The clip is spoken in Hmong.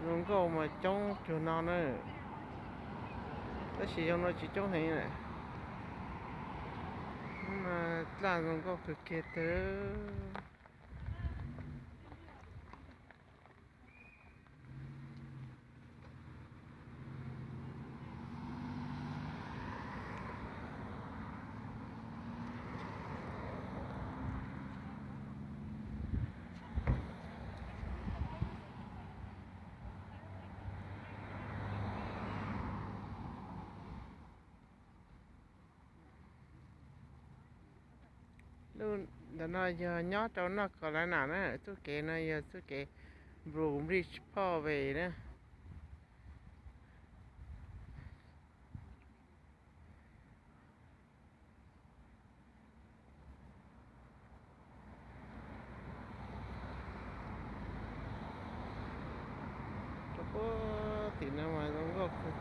Zoo nkauj mas coob cuag no na, tab sis zoo no tsis coob heev na. Dlaj zoo nkauj kawg kiag tiag. Lub ntawm no yog nyob rau North Carolina na, txuj kev no yog txuj kev Blue Ridge Parkway na. Rau puag tim no mas zoo nkauj kawg.